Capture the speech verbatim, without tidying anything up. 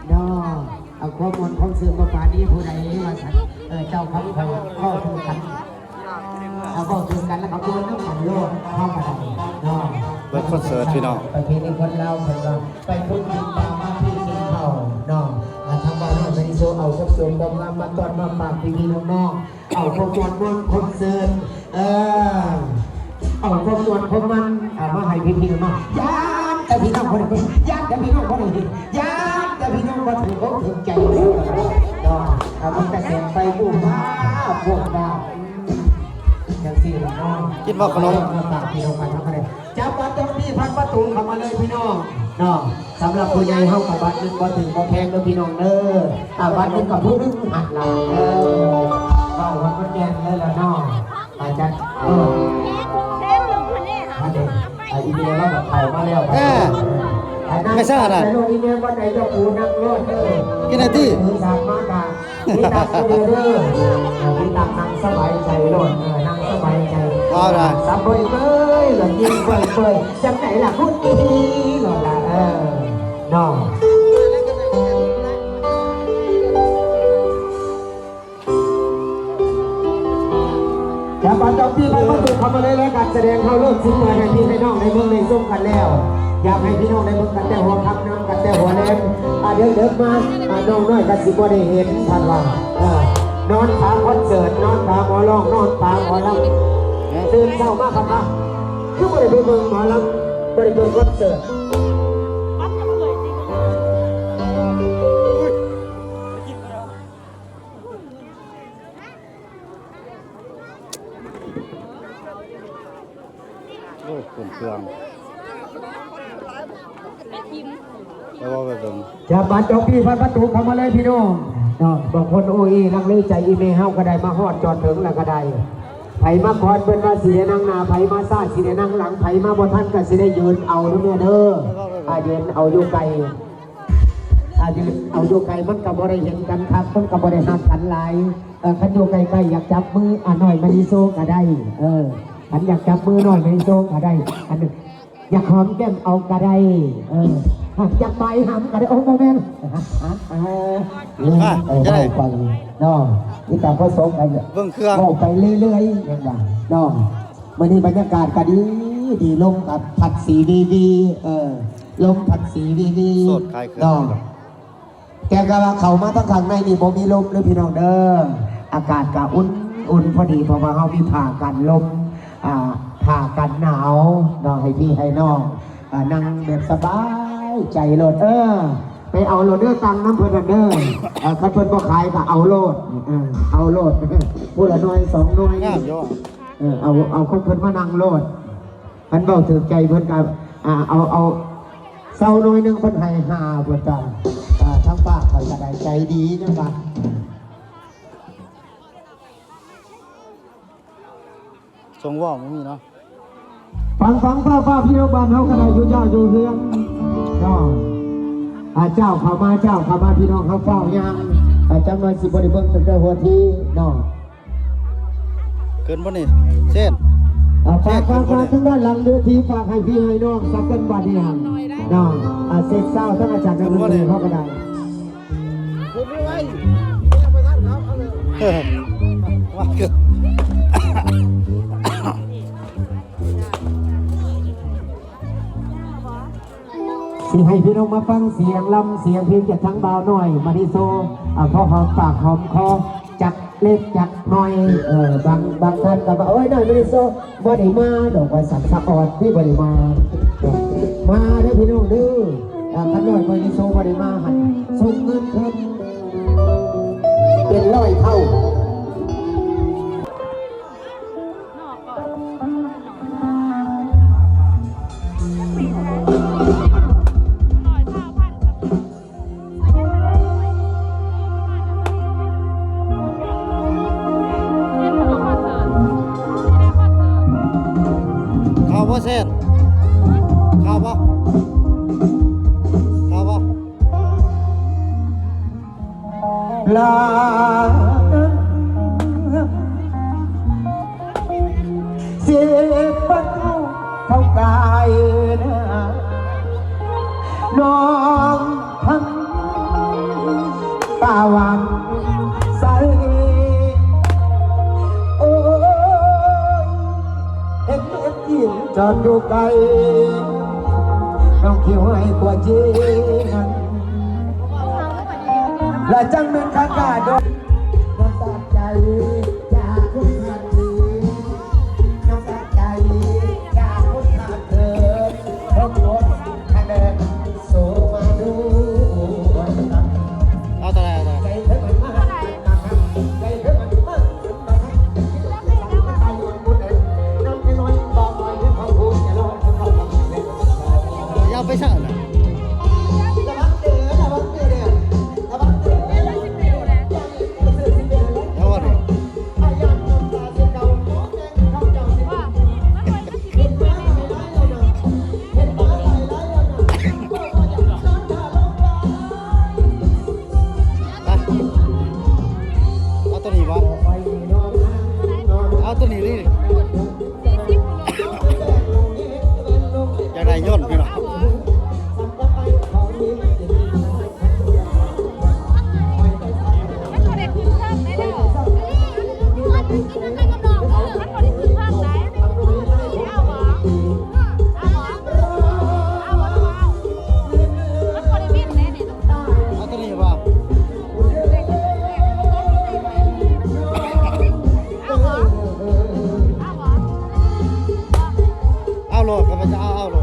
เนาะ เอาความม่วนความซื่นบ่ปานนี้ผู้ใดว่าซั่น เออ เจ้าของเขาเข้าถึงกัน เอาเข้าถึงกันแล้วก็ม่วนนำกันโลด เข้ามาได้เนาะ เบิดคอนเสิร์ตพี่น้อง ประเพณีคนลาวเพิ่นว่าไปบุญกินปลามาพี่กินข้าวเนาะ อ่า ทางบ้านเฮาก็สิเอาความสุขความงามมาต้อนมาฝากพี่ๆน้องๆ เอาความม่วนม่วนความซื่น เออ เอาความม่วนความมัน เอามาให้พี่ๆเนาะ ย้ำแต่พี่น้องคนนี้ ย้ำแต่พี่น้องคนนี้ ย้ำแต่พี่น้องคนถืออกถือใจเนาะ เอามันกระแสไปบูมบ้าพวกบ้า จังซี่ล่ะเนาะ กินบ่ขนม มาฝากพี่น้องกันทั้งประเทศ จับบัตรจองที่พันประตูเข้ามาเลยพี่น้องเนาะ สำหรับผู้ใหญ่เฮากับบัตรหนึ่งบ่ถึงบ่แพงเด้อพี่น้องเด้อ อ่า บัตรหนึ่งกับผู้หนึ่งหันหลังเด้อ เว้าว่ามันแม่นเลยล่ะเนาะ อาจารย์ เออ มาเด้อ อ่า อีเมลเราก็เข้ามาแล้ว เออ อ่า ไม่ใช่ขนาด ลูกอีเมลวันไหนเจ้าปู่นั่งรถเด้อ กินไอติม ถือสากมากะ มีตังค์ก็เด้อเด้อ เออ มีตังค์นั่งสบายใจโลด เออ นั่งสบายใจ เอาล่ะ สับเบยเบยหล่อนยิ้มเบยเบยจังไหนล่ะคุณอีหล่อนล่ะ เออ น้อง อย่าปาจอมพี่ไปมาสู่คำมาเลยแล้วการแสดงเข้าเรื่องซิ้นมาให้พี่ให้น้องในเมืองในส้มกันแล้ว อยากให้พี่น้องในเมืองกันแต่หัวค่ำนำกันแต่หัวแรง อ่า เดี๋ยวเดินมา อ่า น้องน้อยก็สิบ่ได้เห็นท่านว่า อ่า นอนตาคอนเสิร์ต นอนตาหมอร้อง นอนตาหมอลำ ตื่นเช้ามาครับนะ คือบ่ได้ไปเบิ่งหมอลำ บ่ได้เบิ่งคอนเสิร์ต โอ้ย ขึ้นเครื่อง ไปว่าไปเบิ่ง จับบัตรจองพี่พันประตูเข้ามาเลยพี่น้องเนาะ บางคนโอ้ยลังเลใจอีเมเฮาก็ได้มาฮอดจอดถึงแล้วก็ได้ ไผมาก่อนเพิ่นว่าสิได้นั่งหน้า ไผมาช้าสิได้นั่งหลัง ไผมาบ่ทันก็สิได้ยืนเอาเด้อแม่เด้อ อ่า ยืนเอาอยู่ไกล อ่า ยืนเอาอยู่ไกลมันก็บ่ได้เห็นกันครับ มันก็บ่ได้ฮักกันหลาย เออ คันอยู่ใกล้ๆอยากจับมือ อ่า น้อยมณีโซก็ได้ เออ คันอยากจับมือน้อยมณีโซก็ได้ อันนี้ อยากหอมแก้มเอาก็ได้ เออ หากอยากไปหำก็ได้ โอ้ บ่แม่น ฮะ ฮะ เออ อ่ะ เออ จะได้ เว้าไปเนาะ นี่ตามพระสงฆ์กันเนี่ย เบิ่งเครื่อง เว้าไปเรื่อยๆ เห็นบ่เนาะ มื้อนี้บรรยากาศก็ดี ดี ลมก็พัดสีวีวี เออ ลมพัดสีวีวี โสดขายเครื่อง เนาะ แต่ก็ว่าเข้ามาทางข้างในนี่บ่มีลมเลยพี่น้องเด้อ อากาศก็อุ่น อุ่นพอดี เพราะว่าเฮามีผ้ากันลม อ่า ผ้ากันหนาวเนาะ ให้พี่ให้น้อง อ่า นั่งแบบสบายใจโลด เออ ไปเอาโลดเด้อ ตังค์นำเพิ่นนั่นเด้อ เออ คันเพิ่นบ่ขายก็เอาโลด เออ เอาโลด ผู้ละหน่วยสองหน่วย งามอยู่ เออ เอา เอาของเพิ่นมานั่งโลด คันเว้าถูกใจเพิ่นก็ อ่า เอา เอาเซาหน่อยหนึ่งเพิ่นให้ห้าเพิ่นก็ อ่า ทางป้าข้อยก็ได้ใจดีนะว่า ส่งว่าวบ่มีเนาะ ฟังฟังฟ้าฟ้าพี่น้องบ้านเฮาก็ได้อยู่เจ้าอยู่เฮือนเนาะ อ่า เจ้าเข้ามา เจ้าเข้ามา พี่น้องเฮาฟ้าวย่าง อ่า จักหน่อยสิบ่ได้เบิ่งตั้งแต่หัวทีเนาะ ขึ้นบ่นี่ เส้น อ่า ฝาก เส้นขึ้นบ่นี่ ฝาก ฝากทางด้านหลังเวที ฝากให้พี่ให้น้องสักกันบัดนี้หั่นเนาะ อ่า เสร็จเช้าทั้งอาจารย์นักดนตรีเขาก็ได้ เออ ว่าเกิด สิให้พี่น้องมาฟังเสียงลำเสียงเพลงจากทั้งบ่าวน้อย มานิโซ อ่า พอหอมปากหอมคอ จักเล็กจักน้อย เออ บาง บางท่านก็ว่า โอ้ย น้อยมานิโซ บ่ได้มาดอก ว่าสันสะออดที่บ่ได้มา มาเด้อพี่น้องเด้อ อ่า คันน้อยมานิโซบ่ได้มาหั่น ส่งเงินเพิ่นเป็นร้อยเท่า เข้าบ่เส้น เข้าบ่ เข้าบ่ ลา เสียงประตูเขา น้องทั้งตาหวานใส โอ้ย เห็นเอ็ดยินจอดอยู่ไกล น้องคิวให้กว่าจีนั้น และจังเป็นข้ากาดอกน้ำตาใจจากคนขาดเธอ เอาเท่าไหร่ เอาเท่าไหร่ อย่าไปสั่งนะ เดี๋ยวก่อนดิ ไป เอาตัวนี้วะ เอาตัวนี้ดิ อยากได้ยนต์พี่น้อง เอาตัวนี้บ่ เอาโลด ข้าพเจ้าเอาโลด